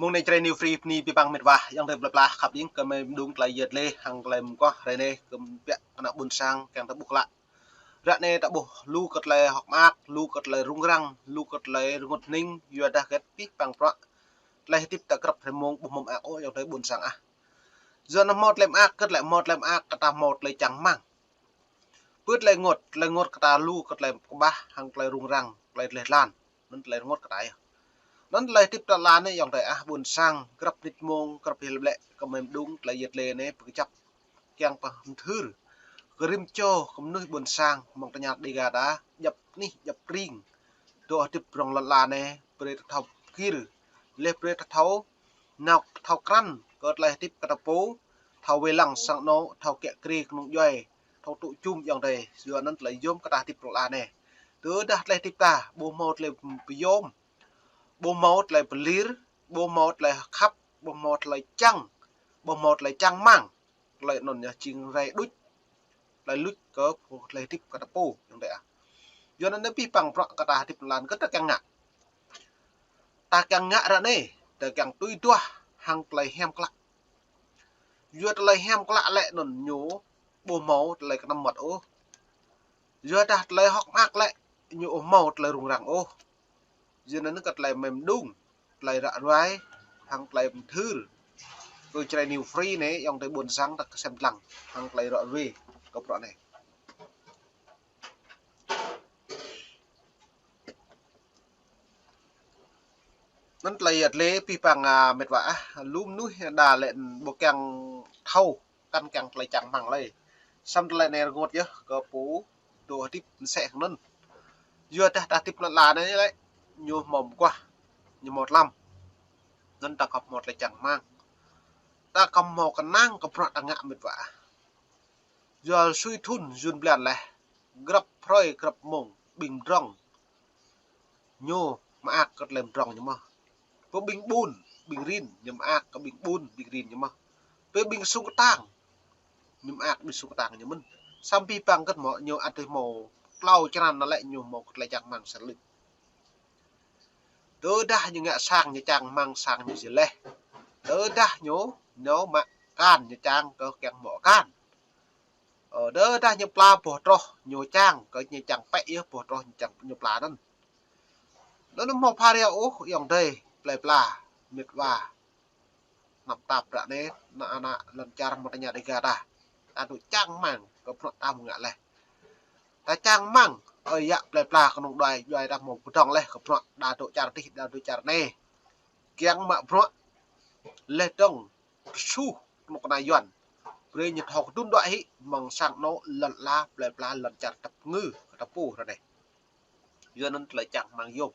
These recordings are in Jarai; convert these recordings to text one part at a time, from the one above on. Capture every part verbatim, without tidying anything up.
Mông anai Jrai New Free bơni abih bang met wa, ayŏng adơi plơi pla khăp hing kơ mơi mơđung tơlơi yet lê hăng tơlơi mơguah hrơi anai kơ ƀiă kơ ană ƀôn sang kiăng ta ƀuh klă. Ră anai ta ƀuh lu kơ tơlơi hơ̆k mơak, lu kơ tơlơi rŭng răng, lu kơ tơlơi rơngot hning, yua dah hơget abih bang bruă tơlơi hơdip ta grăp hrơi mông ƀu hmâo mơak ôh ayŏng adơi ƀôn sang ah. Yua anŭn hmâo tơlơi mơak, kơ tơlơi hmâo tơlơi mơak kơ ta hmâo tơlơi čang rơmang. Pơ tơlơi rơngot, tơlơi rơngot kơ ta lu kơ tơlơi kơƀah hăng tơlơi rŭng răng, tơlơi dleh dlan. Anŭn tơlơi rơngot kơ ta yơh. Anŭn tơlơi hơdip ta lăn anai ayŏng adơi ah ƀôn sang, grăp mơnit mông, grăp hil ƀlĕ kơ mơi mơđung tơlơi yet lê anai pơkơjăp kiăng pơhơthưr kơ rĭm čô kơ mơnuih ƀôn sang mơ̆ng tơña Dêga ta, djŏp anih djŏp tring. Dŏ hơdip rŏng lŏn ala anai, brơi ta thâo gir, laih brơi ta thâo nao thâo krăn kơ tơlơi hơdip kơ ta pô, thâo wai lăng sang anŏ, thâo kiă kriê kơnung djuai, thâo tŭ jum ayŏng adơi, yua anŭn tơlơi yôm kơ ta hơdip rŏng lŏn ala anai. Tơdah tơlơi hơdip ta ƀu hmâo tơlơi pơyôm, ƀu hmâo tơlơi pơlir, ƀu hmâo tơlơi khăp, ƀu hmâo tơlơi čang, ƀu hmâo tơlơi čang rơmang. Tơlơi anŭn yơh jing rai đôč, tơlơi luč kơ tơlơi hơdip kơ ta pô ayŏng adơi ah. Yua anŭn abih bang bruă kơ ta hơdip lăn kơ ta kiăng ngă. Ta kiăng ngă ră anai, ta kiăng tui duah hăng tơlơi hiam klă. Yua tơlơi hiam klă lĕ anŭn ñu ƀu hmâo tơlơi kơnăm mơmŏt ôh. Yua dah tơlơi hơ̆k mơak lĕ ñu ƀu hmâo tơlơi rŭng răng ôh. Yua anŭn kơ tơlơi mơi mơđung tơlơi ră ruai hăng tơlơi pơhơthưr kơ Jrai New Free anai ayŏng adơi ƀôn sang ta kơsem lăng hăng tơlơi ră ruai kơ bruă anai. Anŭn tơlơi yet lê abih bang ah met wa ah, lu mơnuih đa lĕ ƀu kiăng thâo, kăn kiăng tơlơi čang rơmang lơi. Samơ̆ tơlơi anai rơngot yơh kơ pô dŏ hơdip mơsĕ hăng anŭn. Yua dah ta hơdip lŏn ala anai lĕ ñu hmâo mơguah, ñu hmâo tlam. Anŭn ta khŏm hmâo tơlơi čang rơmang. Ta khŏm hmâo kơnang kơ bruă ta ngă met wa ah. Yua sui thŭn yŭn blan laih, grăp hrơi grăp mông ƀing pơdrŏng ñu mơak kơ tơlơi pơdrŏng ñu mơ̆n. Pơ ƀing ƀun, ƀing rin, ñu mơak kơ ƀing ƀun, ƀing rin ñu mơ̆n. Pơ ƀing sung kơtang, ñu mơak ƀing sung kơtang ñu mơ̆n. Samơ̆ abih bang kơ mơ̆ ñu ăt hmâo klâo črăn anŭn lĕ ñu hmâo kơ tơlơi čang rơmang sơlĭt. Tơdah ñu ngă sang ñu čang rơmang sang ñu jơleh. Tơdah ñu nao mă akan ñu čang kơ kiăng hmâo akan. Ơ, tơdah ñu pla boh troh ñu čang, kơ ñu čang pĕ yơh boh troh ñu čang ñu pla anŭn. Anŭn hmâo phara ôh ayŏng adơi plơi pla met wa. Tơnap tap ră anai, ană ană lŏn čar mơ̆ng tơña Dêga ta. Ta dŏ čang rơmang kơ bruă ta hmâo ngă laih. Ta čang rơmang, ơi yă plơi pla kơnung djuai, djuai ta hmâo pơdơ̆ng laih kơ bruă đa dŏ čar adih, đa dŏ čar anai. Kiăng mă bruă laih dơ̆ng pơsuh kơnuk kơna Yuan. Brơi ñu thâo kơdŭn dŏ hĭ mơ̆ng sang anŏ lŏn ala plơi pla lŏn čar ta pơngư kơ ta pô ră anai. Yua anŭn tơlơi čang rơmang yôm.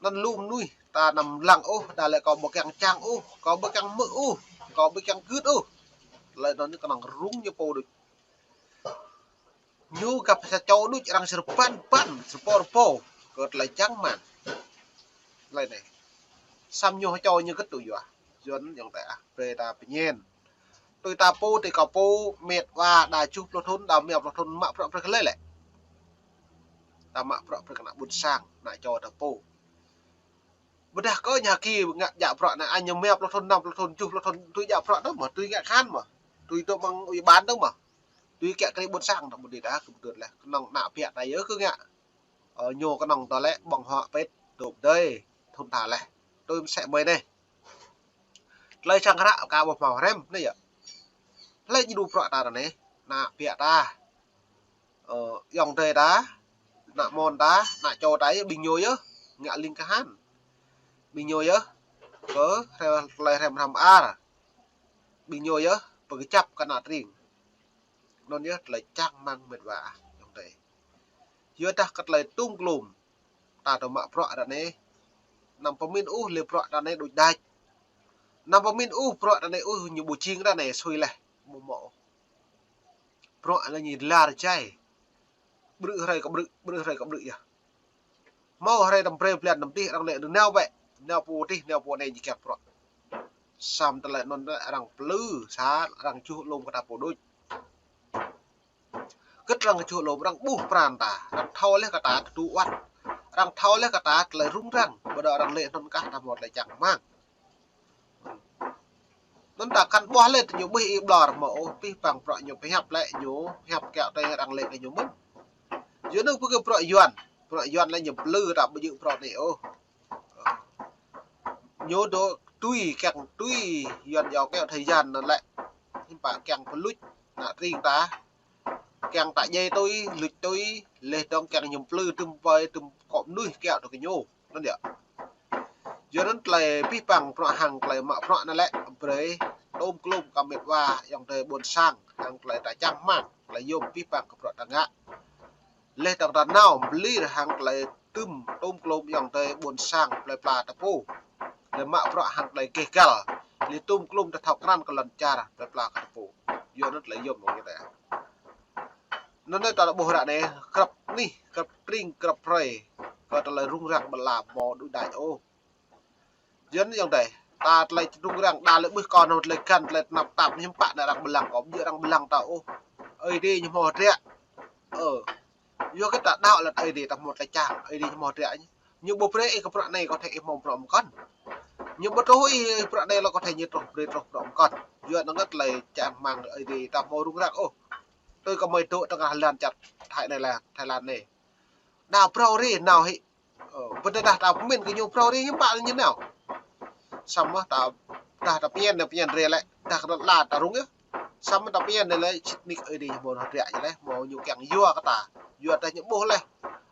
Anŭn lu mơnuih ta anăm lăng ôh, đa lĕ kâo ƀu kiăng čang ôh, kâo ƀu kiăng hmư̆ ôh, kâo ƀu kiăng gưt ôh. Tơlơi anŭn kơnơ̆ng rŭng ñu pô đôč. Ñu găp sa čô đôč arăng sơrbăn băn, sơrbô rơbô kơ tơlơi čang rơmang. Tơlơi anai. Samơ̆ ñu sa čô ñu gưt tui yua. Yua anŭn ayŏng adơi ah, brơi ta pơñen. Tui ta pô, tui kâo pô, met wa đa tơjuh pluh thŭn, đa rơma pluh thŭn mă bruă brơi kơ lĕ lĕ. Ta mă bruă brơi kơ ană ƀôn sang, ană čô ta pô. Ƀôdah kơ ñu hơki ngă djă bruă anai, anŭn rơma pluh thŭn, năm pluh thŭn, tơjuh pluh thŭn, tui djă bruă tơ mơ̆, tui ngă akan mơ̆, tui dŏ mơ̆ng ủy ban tơ mơ̆, tui kiă kriê ƀôn sang tơ mơ̆, đĭ đa kơ ƀu tui laih, kơnơ̆ng ană ƀiă ta yơh kơ ngă. Ơ, ñu kơnơ̆ng tơlơi ƀơ̆ng huă pĕt, dŏ pơdơi, thŭn tha laih. Tui mơsĕ mơi anai. Tơlơi čang ră ka ƀu hmâo hrăm anai yơh. Tơlơi djru bruă ta ră anai, ană ƀiă ta. Ơ, ayŏng adơi ta, ană mơ̆n ta, ană čô ta yơh, ƀing ñu yơh ngă ling kahan. Ƀing ñu yơh kơ tơlơi hrăm hrăm ar. Ƀing ñu yơh pơkơjăp kơ ană tring. Anŭn yơh tơlơi čang rơmang met wa ayŏng adơi. Yua dah kơ tơlơi tŭng klum ta dŏ mă bruă ră anai. Anăm pơmĭn ôh lĕ bruă ră anai đôč đač. Anăm pơmĭn ôh bruă ră anai ôh ñu ƀu jing ră anai sui laih. Ƀu hmâo ôh. Bruă anai ñu lar jai. Ƀrư̆ hrơi kơ ƀrư̆, ƀrư̆ hrơi kơ ƀrư̆ yơh. Hmâo hrơi tơm brơi blan tơm dih arăng lĕ nao bĕ. Nao pô dih, nao pô anai ñu kiăng bruă. Samơ̆ tơlơi anŭn arăng plư sa, arăng juh lŏm kơ ta pô đôč. Kơ arăng juh lŏm arăng ƀuh pran ta, arăng thâo laih kơ ta tơdu wăt. Arăng thâo laih kơ ta tơlơi rŭng răng, ƀơi dŏ arăng lĕ anŭn kah ta hmâo tơlơi čang rơmang. Anŭn ta kăn ƀuh laih tơ ñu ƀuh ih ƀlŏr hmâo ôh, pih pang bruă ñu pơhiăp lĕ ñu pơhiăp kiaŏ tui arăng lĕ kơ ñu mơ̆n. Yua anŭn pơkơ bruă Yuan, bruă Yuan lĕ ñu plư ta ƀu djơ̆ bruă anai ôh. Ñu dŏ tui, kiăng tui Yuan yua kiaŏ thời gian anŭn lĕ. Hiư̆m pă kiăng pơluč ană tring ta. Kiăng ta djai tui, luč tui, laih dơ̆ng kiăng ñu plư tŭm ƀơi, tŭm akŏ mơnuih kiaŏ tui kơ ñu. Anŭn yơh. Yua anŭn tơlơi pih pang bruă hăng tơlơi mă bruă anŭn lĕ, brơi tôm klôm kơ met wa ayŏng adơi ƀôn sang, hăng tơlơi ta čang rơmang, tơlơi yôm pih pang kơ bruă ta ngă. Laih dơ̆ng ta nao pơlir hăng tơlơi tŭm tôm klôm ayŏng adơi ƀôn sang plơi pla ta pô. Tơlơi mă bruă hăng tơlơi gêh gal. Laih tôm klôm ta thâo krăn kơ lŏn čar plơi pla ta pô. Yua anŭn tơlơi yôm mơ̆ng ñu ta. Anŭn anai ta ƀuh ră anai, grăp anih, grăp tring, grăp hrơi, kơ tơlơi rŭng răng ƀơi lăm hmâo đuaĭ đač ôh. Yua anŭn ayŏng adơi, ta tơlơi rŭng răng đa lĕ ƀuh kơ anŭn tơlơi găn, tơlơi tơnap tap hiư̆m pă anai arăng ƀlăng kơ, ƀu djơ̆ arăng ƀlăng ta ôh. Ơi Adai ñu hmâo hơdră. Ơ. Yua kơ ta đaŏ lĕ Ơi Adai ta hmâo tơlơi čang, Ơi Adai ñu hmâo hơdră ñu. Ñu ƀu brơi ih kơ bruă anai kơ thâo ih hmâo bruă mơkŏn. Ñu ƀu truh ih bruă anai lĕ kơ thâo ñu truh brơi truh bruă mơkŏn. Yua anŭn tơlơi čang rơmang Ơi Adai ta hmâo rŭng răng ôh. Tui kơ mơi dŏ tơngah lăn čar Thái anai lĕ, Thái Lan anai. Đa phrâo ri nao hĭ. Ơ, ƀơdah ta pơmĭn kơ ñu phrâo ri hiư̆m pă ñu nao. Samơ̆ ta, dah ta pơñen, ta pơñen ri lĕ, dah kơ lŏn ala ta rŭng yơh. Samơ̆ ta pơñen ri lĕ, sĭt nik Ơi Adai ñu hmâo hơdră ñu laih, hmâo ñu kiăng yua kơ ta. Yua ta ñu ƀuh laih.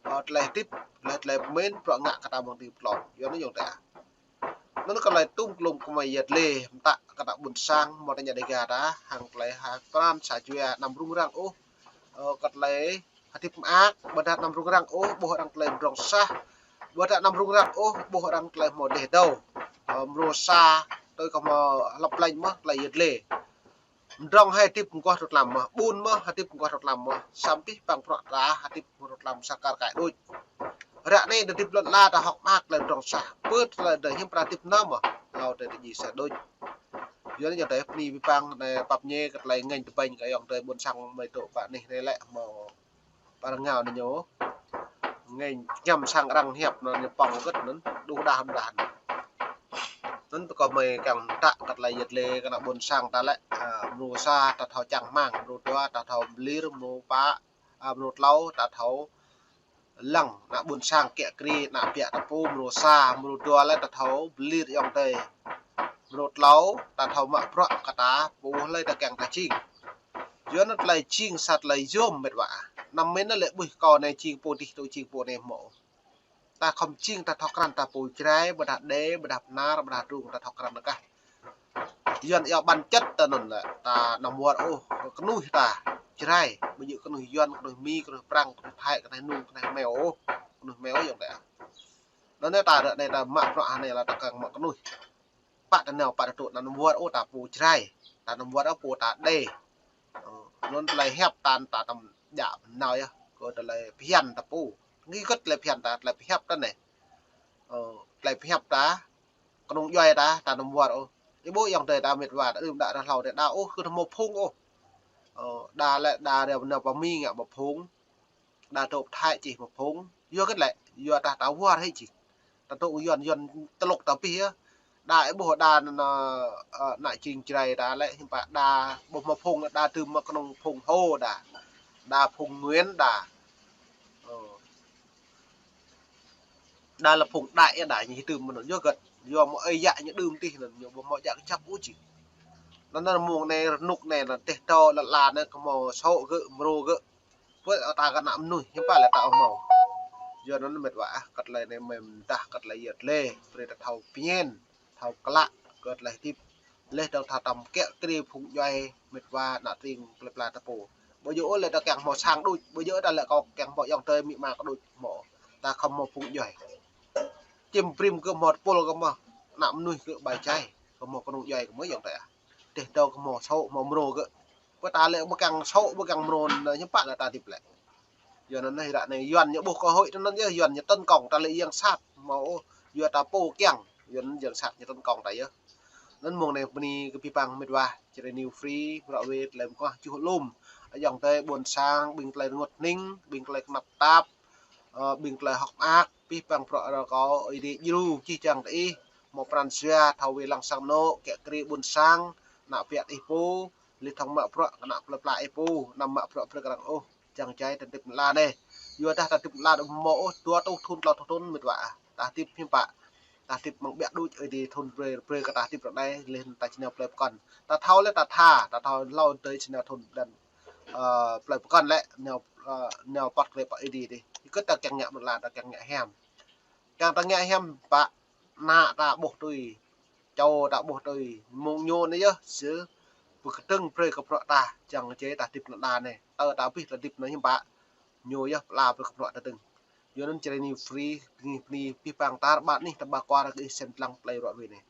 Ơ, tơlơi hơdip, laih tơlơi pơmĭn, bruă ngă kơ ta mơ̆ng tĭ pơtlon. Yua anŭn ayŏng adơi. Anŭn kơ tơlơi tŭm klôm kơ mơi yet lê, mơtă kơ ta ƀôn sang, hmâo ta ña Dêga ta, hăng tơlơi ha pran sa jua anăm rŭng răng ôh. Ơ, kơ tơlơi hơdip mơak, ƀơdah anăm rŭng răng ôh, ƀuh arăng tơlơi mdrŏng sah, ƀơdah anăm rŭng răng ôh, ƀuh arăng tơlơi hmâo đeh dâo. Ơ, mrô sa, tui kơ hmâo hlăp lĕñ mơ̆, tơlơi yet lê. Mdrŏng hơi hơdip mơguah tŭ tlam mơ̆, ƀun mơ̆, hơdip mơguah tŭ tlam mơ̆, samơ̆ pih pang bruă ta, hơdip mơguah tŭ tlam sa kar kaĭ đôč. Ră anai ta hơdip lŏn ala ta hơ̆k mơak tơlơi mdrŏng sah, pơ tơlơi ta hiư̆m pran hơdip nao mơ̆, hlâo ta ta ji sa đôč. Yua anŭn ayŏng adơi bơni pih pang anai pap ñe kơ tơlơi ngêñ tơbĕnh kơ ayŏng adơi ƀôn sang mơi dŏ pơ anih anai lĕ hmâo pơ rơngiao anai ñu. Ngêñ ñăm sang arăng hiăp anŭn ñu pŏng gơ̆t anŭn, đuh đah đuh đah anŭn. Anŭn tơ kơ mơi kiăng mơtă kơ tơlơi yet lê kơ ană ƀôn sang ta lĕ, a, mrô sa ta thâo čang rơmang, mrô dua ta thâo pơlir, mrô pă, a, mrô tlâo ta thâo lăng ană ƀôn sang kiă kriê, ană biă ta pô, mrô sa, mrô dua lĕ ta thâo pơlir ayŏng adơi. Mrô tlâo, ta thâo mă bruă kơ ta pô hlơi ta kiăng ta jing. Yua anŭn tơlơi jing sa tơlơi yôm met wa. Anăm mĭn lĕ ƀuh kâo anai jing pô dih tŭ jing pô anai hmâo. Ta khŏm jing ta thâo krăn ta pô Jrai, ƀơdah Đê, ƀơdah Bơnar, ƀơdah Drung ta thâo krăn kah. Yuan yua bản chất ta anŭn lĕ, ta anăm wơr ôh, kơnuih ta, Jrai, ƀu djơ̆ kơnuih Yuan, kơnuih Mi, kơnuih Prăng, kơnuih Thái, kơnuih Nung, kơnuih Meo ôh, kơnuih Meo ayŏng adơi. Anŭn anai ta ră anai ta mă bruă hơnai lĕ ta kiăng mă kơnuih. Pă ta nao, pă ta dŏ, ta anăm wơr ôh ta pô Jrai, ta anăm wơr ôh pô ta Đê. Ơ, anŭn tơlơi hiăp ta, ta tăm djă nao yơh, kơ tơlơi phiăn ta pô. Ngĭ gơ̆t tơlơi phiăn ta, tơlơi pơhiăp ta anai. Ơ, tơlơi pơhiăp ta, kơnung djuai ta, ta anăm wơr ôh. Ih ƀuh ayŏng adơi ta met wa, ta đưm đă ră hlâo ta đa ôh, kơ ta hmâo phung ôh. Ơ, đa lĕ, đa rơma nao pơ Mi ngă mă phung. Đa dŏ pơ Thái čih mă phung. Yua kơ lĕ, yua ta ta wơr hĭ čih. Ta dŏ Yuan, Yuan tơlŭk ta pih yơh. Đa ih ƀuh đa anŭn, ơ, ană jing Jrai ta lĕ, hiư̆m pă đa ƀuh mă phung, đa tŭ mă kơnung phung Hồ đa. Đa phung Nguyễn đa. Ơ. Đa lĕ phung Đại yơh đa ñu tŭ mă anŭn yua gơ̆t. Yua mơ̆ ơi yă ñu đưm tih anŭn, ñu ƀuh mơ̆ djă kơjăp ôh čih. Anŭn anŭn mơ̆ng anai rơnŭk anai anŭn teh tơ lă la anŭn kơ hmâo sô̆ gơ̆, mrô gơ̆. Pơ ta kơ ană mơnuih, hiư̆m pă lĕ ta ƀu hmâo. Yua anŭn met wa ah, kơ tơlơi anai mơi mơdah kơ tơlơi yet lê, brơi ta thâo pơñen, thâo klă, kơ tơlơi hơdip. Laih dơ̆ng ta tăm kiă kriê phung djuai, met wa ană tring plơi pla ta pô. Ƀu djơ̆ ôh lĕ ta kiăng hmâo sang đôč, ƀu djơ̆ ta lĕ kâo kiăng hmâo ayŏng adơi amĭ ama kâo đôč hmâo. Ta khŏm hmâo phung djuai. Čim prim kơ hmâo tơpul kơ hmâo, ană mơnuih kơ ƀai jai, kơ hmâo kơnung djuai kơ hmâo ayŏng adơi ah. Teh tơ kơ hmâo sô̆, hmâo mrô gơ̆. Pơ ta lĕ ƀu kiăng sô̆, ƀu kiăng mrô, anŭn hiư̆m pă lĕ ta hơdip lĕ. Yua anŭn anai ră anai Yuan ñu ƀuh cơ hội tơ anŭn yơh, Yuan ñu tấn công ta lĕ yang sat, hmâo ôh, yua ta pô kiăng, Yuan yang sat ñu tấn công ta yơh. Anŭn mơ̆ng anai bơni kơ pih pang met wa, Jrai New Free, mrô wĕt lĕ mơguah čuh lŏm. Ayŏng adơi ƀôn sang, ƀing tơlơi rơngot hning, ƀing tơlơi tơnap tap, Ơ, ƀing tơlơi hơ̆k mơak, pih pang bruă rơkâo, Ơi Adai djru čih čang tơ ih, hmâo pran jua, thâo wai lăng sang anô̆, kiă kriê ƀôn sang, ană ƀiă ih pô, lĕ thâo mă bruă, kơ ană plơi pla ih pô, anăm mă bruă brơi kơ arăng ôh, čang čai ta hơdip lăn ala anai. Yua dah ta hơdip lăn ala anai hmâo ôh, dua rơtuh thŭn, klâo rơtuh thŭn, mĭt wa. Ta hơdip hiư̆m pă, ta hơdip mơ̆ng ƀiă đôč, Ơi Adai thŭn brơi, brơi kơ ta hơdip ră anai, lĕ ta či nao plơi pơkŏn. Ta thâo lĕ ta tha, ta thâo hlâo dơi či nao thŭn blan, ơ, plơi pơkŏn lĕ, nao, ơ, nao pŏt klĕ pơ Ơi Adai dih. Kơ ta kiăng ngă mơ̆n lă, ta kiăng ngă hiam. Kiăng ta ngă hiam pă, ană ta ƀuh tui, čô ta ƀuh tui, mơ̆ng ñu anai yơh, sư pơkơdơ̆ng brơi kơ bruă ta, čang čai ta hơdip lăn ala anai. Tơ ta abih ta hơdip anai hiư̆m pă, ñu yơh pơala brơi kơ bruă ta dơ̆ng. Yua anŭn čơrơni free, bơni, bơni, pih pang tar ƀar anih ta ba kuar kơ ih sem lăng plei ruă ruai anai.